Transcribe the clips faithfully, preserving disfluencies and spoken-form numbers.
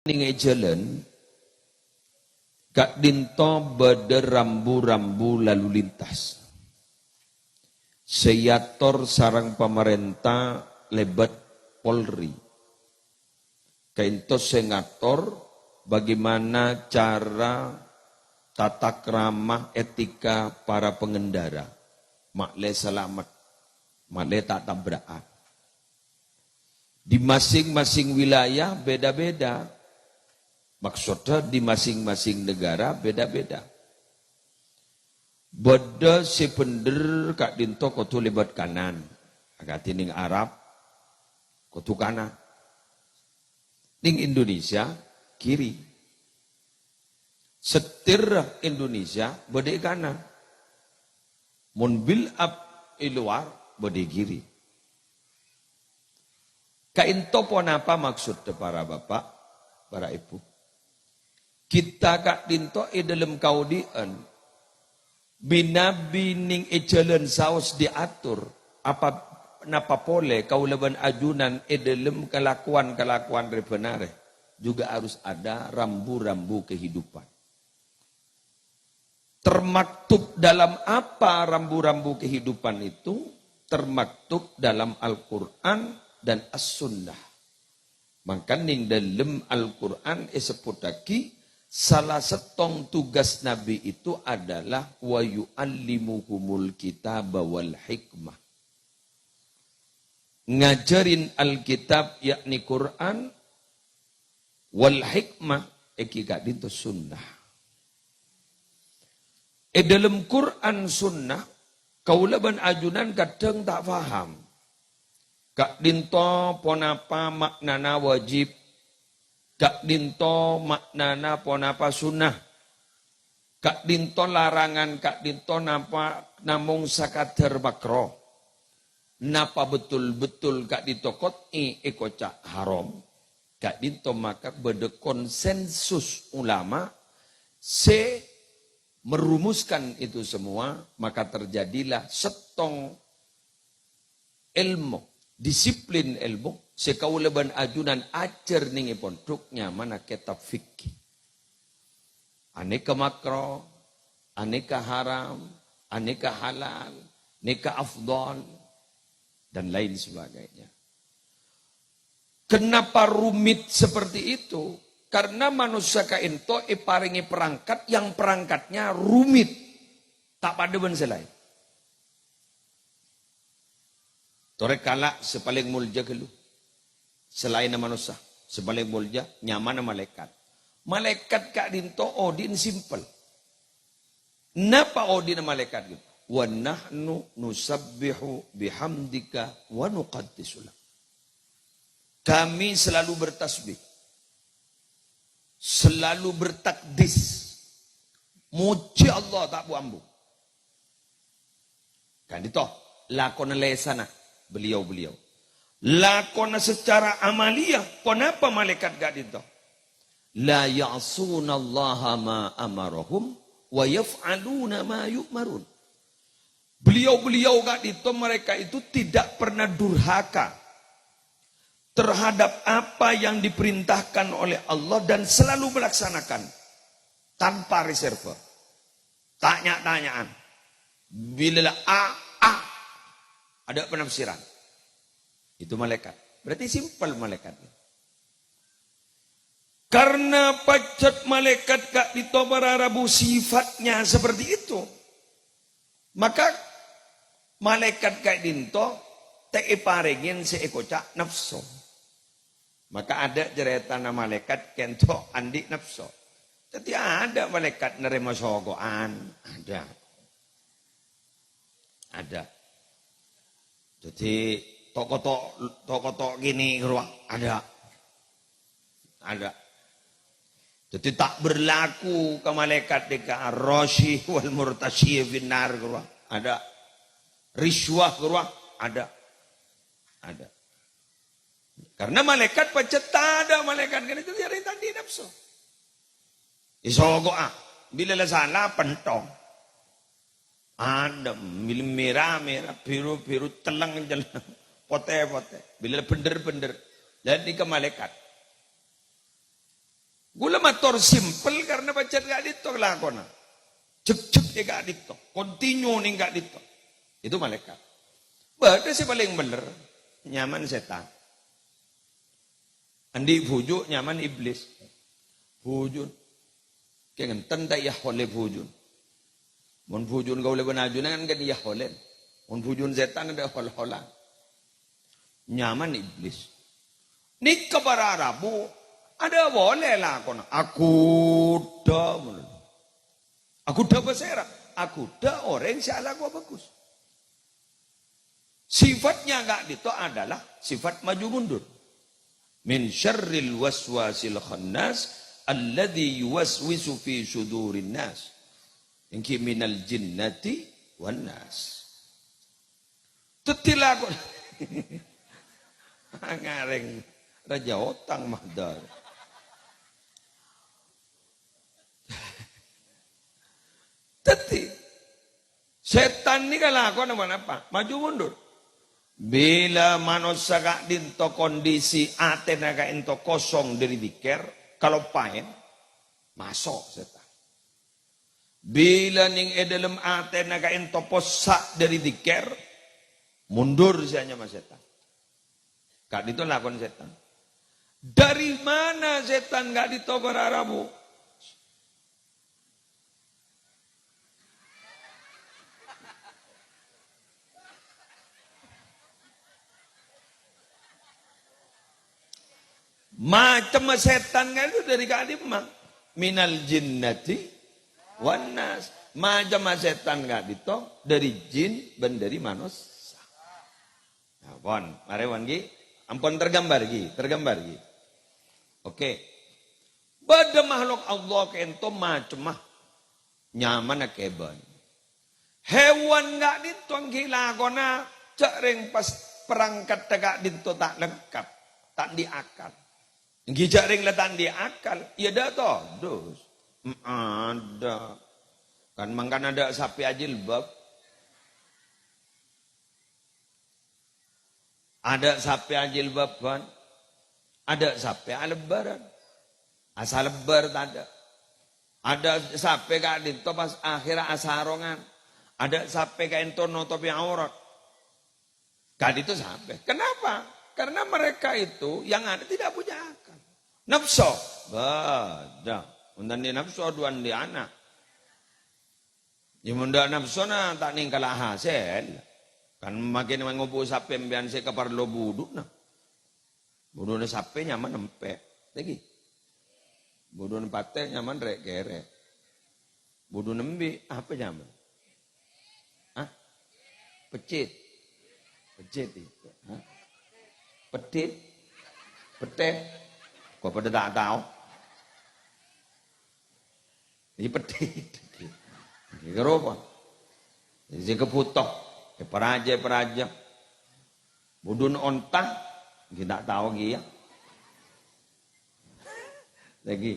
neng è jhâlân, ka'dinto bâdâ rambu-rambu lalu lintas sè èator sareng pamarènta lèbât Polri. Ka'dinto sè ngator bagaimana cara tata krama etika para pengendara. Ma'lè salamet, ma'lè ta' tabra'an. Di masing-masing wilayah beda-beda. Maksudnya di masing-masing negara beda-beda. Bâdâ sè bhendher ka'dinto kodhu lèbât kanan. Akadhi neng Arab, kodhu kanan. Neng Indonesia, kiri. Setir Indonesia bâdâ è kanan. Mon build up è lowar, bâdâ è kiri. Ka'dinto ponapa maksodda para bapa', para èbhu? Kita ka'dinto è dâlem kaodi'ân, bi-, nabi neng è jhâlân saos diator, apa, napa polè kaulâ bân ajunan è dâlem kalakowan-kalakowan rè-bân arè juga harus ada rambu-rambu kehidupan. Termaktub dalam apa rambu-rambu kehidupan itu? Termaktub dalam Al-Qur'an dan As-Sunnah. Mangkana neng dâlem Al-Qur'an èsebbhuttaghi, salah sèttong tugas Nabi itu adalah "Wa yu'allimuhumul kitaba wal hikmah." Ngajhârin Alkitab, yakni Qur'an, wal hikmah, èngghi ka'dinto sunnah. È dâlem Qur'an sunnah, kaulâ bân ajunan kadhâng ta' paham. Ka'dinto ponapa ma'nana wajib, ka'dinto ma'nana ponapa sunnah, ka'dinto larangan, ka'dinto napa namong sakadhâr makro. Napa betul-betul ka'dinto qot'i èkoca' haram? Ka'dinto maka bâdâ konsensus ulama sè merumuskan itu semua, maka terjadilah sèttong èlmo, disiplin èlmo sè kaulâ bân ajunan ajhâr neng è pondhuk nyamana kètab fikih. Anèka makro, anèka haram, anèka halal, nèka afdhal, dan lain sebagainya. Kenapa rumit seperti itu? Karena manossa ka'dinto èparèngè perangkat yang perangkatnya rumit. Ta' padâ bân sè laèn. Torè kala' sè palèng molja ghâllu. Sè laènna manossa, sè palèng molja nyamana malaèkat. Malaèkat ka'dinto odi'na simpel. Napa odi'na malaèkat ghâllu? "Wa nahnu nusabbihu bihamdika wa nuqaddisu lak." Kami selalu bertasbih, selalu bertakdis, mojhi Allah ta' bu-ambu. Ka'dinto lakona lèsanna beliau-beliau. Lakona secara amaliyah, ponapa malaèkat ka'dinto? "La ya'sunallaha ma amarahum wa yaf'aluna ma yu'marun." Beliau-beliau ka'dinto, mereka itu tidak pernah durhaka terhadap apa yang diperintahkan oleh Allah dan selalu melaksanakan tanpa reserve. Tanya-tanyaan. Bilâ la A, A. Adâ' penafsiran. Itu malaèkat. Berarti simpel malaèkat. Karena pajhât malaèkat ka'dinto para rabu sifatnya seperti itu, maka malaèkat ka'dinto ta' èparèngè sè èkoca' nafsu. Maka adâ' carètana malaèkat ka'dinto andi' nafsu. Dhâddhi adâ' malaèkat narèma sogo'an, adâ'. Adâ'. Dhâddhi, to'-koto', to'-koto' kènè' rowa, adâ'. Adâ'. Dhâddhi, ta' berlaku ka malaèkat dhika, ar-rashi wal murtashi finnar rowa, adâ'. Rishwah rowa, adâ'. Adâ'. Karena malaèkat pajhât tadâ' malaèkat kènè' dhâddhi arèya ta' andi' nafsu. Èsogo'a. Bilâ la sala, pentong. Adhem, bilâ mèra, mèra, bhiru, bhiru, celleng, celleng, potè, potè. Bilâ la bhendher, bhendher. La nèka malaèkat. Ghulâ mator simpel karena pajhât ka'dinto lakona. Jhek-jhek è ka'dinto, continue neng ka'dinto. Itu malaikat. Bâdâ sè palèng bellâr, nyamana sètan. Andi' bhuju' nyamana iblis. Bhujun. Kèng enten ta' èyahol è bhujun? Mon bhujun kaulâ bân ajunan kan èyaholè. Mon bhujun sètan adâ' hol-holan. Nyamana iblis. Nèka para rabu, adâ' polè lakona. Aghudhâ, mon. Aghudhâ pasèra? Aghudhâ orèng sè alakowa bhâghus. Sifatnya ka'dinto adalah sifat maju mundur. Min syarril waswasil khannas alladzi yuwaswisu fi sudurin nas. Èngghi minal jinnati wan nas. Dhâddhi lakon. Ngarèng rajâ otang mah, Dar. Dhâddhi, sètan nèka lakona ponapa? Maju mundur. Bilâ manossa ka'dinto kondisi atèna ka'dinto kosong dâri dzikir, kaloppaèn, maso' sètan. Bilâ neng è dâlem atèna ka'dinto possa' dâri dzikir, mundur sè anyama sètan. Ka'dinto lakon sètan. Dâri mana sètan ka'dinto para rabu? Macemma sètan ka'dinto dâri ka'dimma? Minal jinnati wan nas. Macemma sètan ka'dinto dâri jin bân dâri manossa. Nah, pon, marè pon ghi. Ampon tergambar ghi, tergambar ghi. Oke. Bâdâ makhluk Allah ka'dinto macemma. Nyamana kèbân. Hewan ka'dinto èngghi lakona jhâ' rèng pas perangkat ka'dinto ta' lengkap, ta' andi' akal. Èngghi jhâ' rèng la ta' andi' akal, iyâ dâ' todus. Em, adâ'. Kan mangkana dâ' sapè ajilbab. Adâ' sapè ajilbaban, adâ' sapè alebbârân. Asalebbâr tadâ'. Adâ' sapè ka'dinto pas akhèra asarongan. Adâ' sapè ka'dinto notobhi aurat. Ka'dinto sapè. Kenapa? Karena mereka itu yang ada tidak punya akal. Nafsu. Bâdâ. Mon ta' andi' nafsu, adhu andi' ana'. Yâ, mon dâ' nafsona ta' nèngkala hasèl. Kan makkèna ngobu sapè empèyan sè kaparlo budhu'na. Budhu'na sapè nyamana empè'. Lagi. Budhu'na patè nyamana rè'-kèrè'. Budhu'na embi' apa nyamana? Hah? Peccit. Peccit itu. Hah? Pedhit. Pettè. Kok padâ ta' tao? Iyâ pedhit. Iyâ karo apa? Sè kabhuto. Èparajâ, èparajâ. Budhu'na onta, ghi' ta' tao ghi' iyâ. Lagi.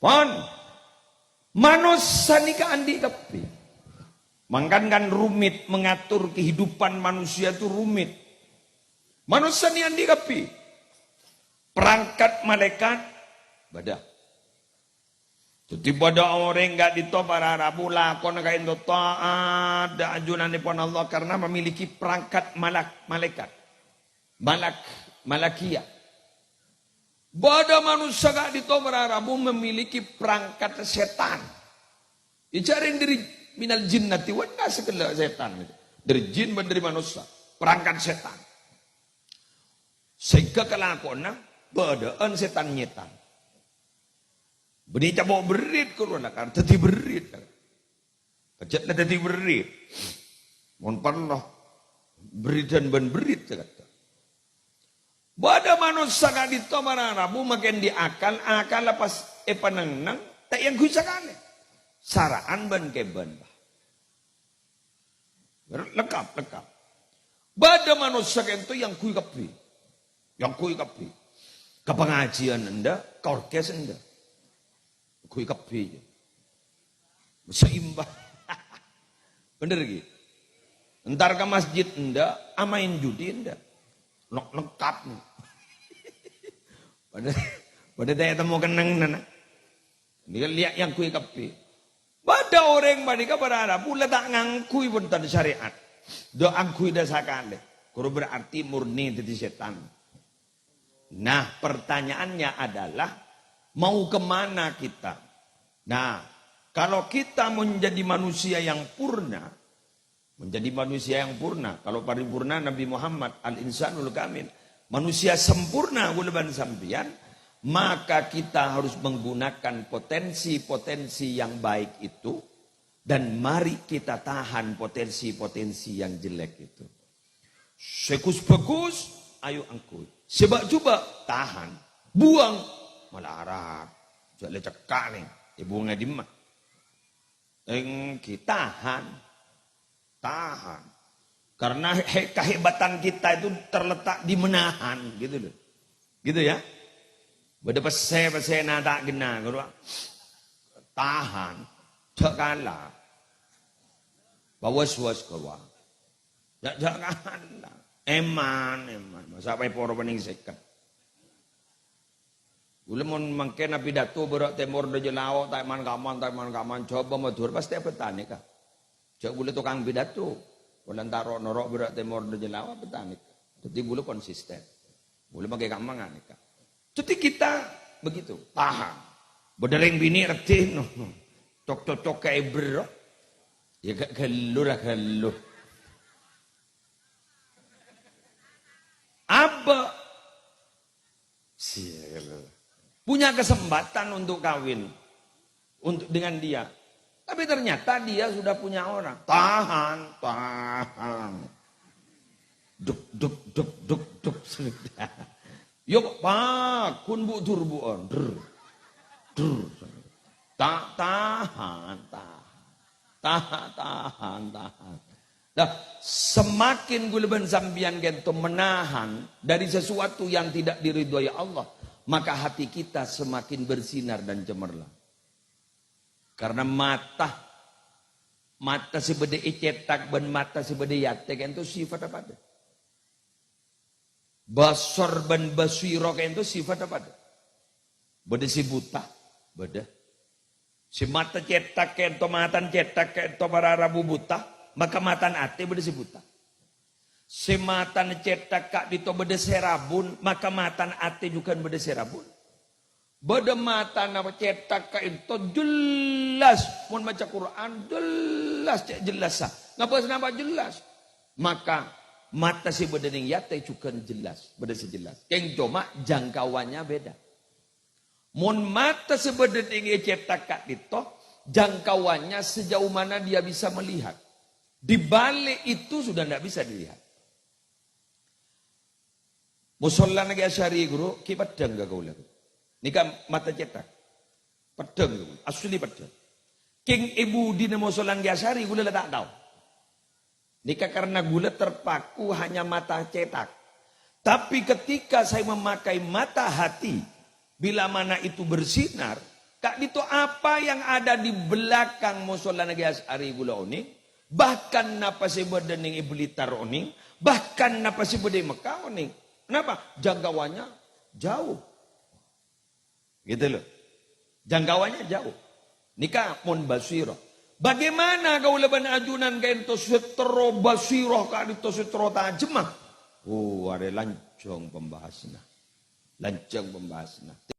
Pon. Manossa nèka andi' kabbhi. Mangkana kan rumit, mengatur kehidupan manusia itu rumit. Manossa nèka andi' kabbhi. Perangkat malaikat, bâdâ. Dhâddhi bâdâ orèng ka'dinto para rabu lakona ka'dinto taat dâ' ajunanèpon Allah karena memiliki perangkat malak-, malaikat. Malak-, malakia. Bâdâ manossa ka'dinto para rabu memiliki perangkat sètan. Ècarèng dâri minal jinnati wan nas ghellâ' sètan. Dâri jin bân dâri manossa. Perangkat sètan. Sèngghâ kalakowanna bâdâ'ân sètan-nyètan. Bânnè cabo' berrit kalowana kan, dhâddhi berrit. Pajhâtna dhâddhi berrit. Mon parlo, berritan bân berrit sakadhâng. Bâdâ manossa ka'dinto para rabu makkèna andi' akal, akalla pas èpanèng-nèng, ta' èangghuy sakalè. Sara'an bân kèbân, Pak. Lengkap, lengkap. Bâdâ manossa ka'dinto èangghuy kabbhi. Èangghuy kabbhi. Ka pangajiân endâ', ka orkes endâ'. Èangghuy kabbhi. Seimbang. Bhender ghi? Entar ka masjid endâ', amaèn judi endâ'. Leng-, lengkap. Padahal, Padâ ta' ètemmo kennengnganna. Nèka lèya' èangghuy kabbhi. Padâ orèng panèka para rabu la ta' ngangghuy bhunten syariat. Dâ' angghuy dâ' sakalè. Ghuru berarti murni dhâddhi sètan. Nah, pertanyaannya adalah, mau kemana kita? Nah, kalau kita menjadi manusia yang purna, menjadi manusia yang purna, kalau paripurna Nabi Muhammad, al-insanul kamil, manusia sempurna kaulâ bân sampèyan, maka kita harus menggunakan potensi-potensi yang baik itu, dan mari kita tahan potensi-potensi yang jelek itu. Sè ghus-bhâghus, ayo angghuy. Sè bâ'-jhubâ', tahan. Buang, malarat. Jhâ' lè cekka' nèng. Èbuwangngè dimma? Èngghi, tahan. Tahan. Karena he-, kehebatan kita itu terletak di menahan, gitu loh. Gitu ya. Bâdâ pèssè, pèssèna ta' ghenna, ghuru. Tahan. Jhâ' kala. Bawas-was ghâruwa. Jhâ', jhâ' kala. Èman, èman. Masa' pèpor panèng sèket. Kaulâ mon mangkèn apidato bârâ' tèmor dâjâ lao', ta' èman-kaman, ta' èman-kaman, Jhâbâ Madhurâ pastè abâtana ka. Jhâ' kaulâ tokang pidato. Kaulâ ta' ro'-noro' bârâ' tèmor dâjâ lao', abâtana ka. Dhâddhi kaulâ konsisten. Kaulâ mangkèn kamma nganèka. Dhâddhi kita begitu, tahan. Bâdâ rèng binè' raddhin, no, no. Cok-cocok ka èbher, no. Ya gak ghâllu ra ghâllu. Abâ'. Sial. Punya kesempatan untuk kawin untuk, dengan dia. Tapi ternyata dia sudah punya orang. Tahan, tahan. Duk, duk, duk, duk, duk. Sudah. Yo, pakun bu durbu'an. Dur. Dur. Ta-, tahan, tahan. Tahan, tahan, tahan. Nah, semakin kaulâ bân sampèyan ka'dinto menahan dari sesuatu yang tidak diridhoi Allah, maka hati kita semakin bersinar dan cemerlang. Karena mata, mata sè bâdâ è cèthak bân mata sè bâdâ è atè ka'dinto sifatta padâ. Basor bân basira ka'dinto sifatta padâ. Bâdâ sè buta, bâdâ. Sè mata cèthak ka'dinto, matana cèthak ka'dinto para rabu buta, maka matana atè bâdâ sè buta. Sè matana cèthak ka'dinto bâdâ sè rabun, maka matana atè jhughân bâdâ sè rabun. Bâdâ matana cèthak ka'dinto jelas, mon maca Qur'an jelas, cè' jellassa. Ngabâs napa jelas? Maka mata sè bâdâ neng è atè jhughân jelas, bâdâ sè jelas. Kèng coma jangkauannya beda. Mon mata sè bâdâ neng è cèthak ka'dinto, jangkauannya sejauh mana dia bisa melihat. Di balik itu sudah ndak bisa dilihat. Mosollana Kè Asy'ari, ghuru, ghi' peddhâng ka kaulâ. Nèka mata cèthak. Peddhâng, ghuru. Asli peddhâng. Kèng è budina mosollana Kè Asy'ari, kaulâ la ta' tao. Nèka karena kaulâ terpaku hanya mata cèthak. Tapi ketika saya memakai mata hati, bila mana itu bersinar, ka'dinto apa yang ada di belakang mosollana Kè Asy'ari kaulâ onèng, bahkan napa sè bâdâ neng è Blitar onèng, bahkan napa sè bâdâ è Mekah onèng. Kenapa? Jangkauannya jauh. Gitu loh. Jangkauannya jauh. Nèka mon basira. Bagaimana kaulâ bân ajunan ka'dinto sè terro basira ka'dinto sè terro tajemma? Oh, arè lanjhâng pembahasanna. Lanjhâng pembahasanna.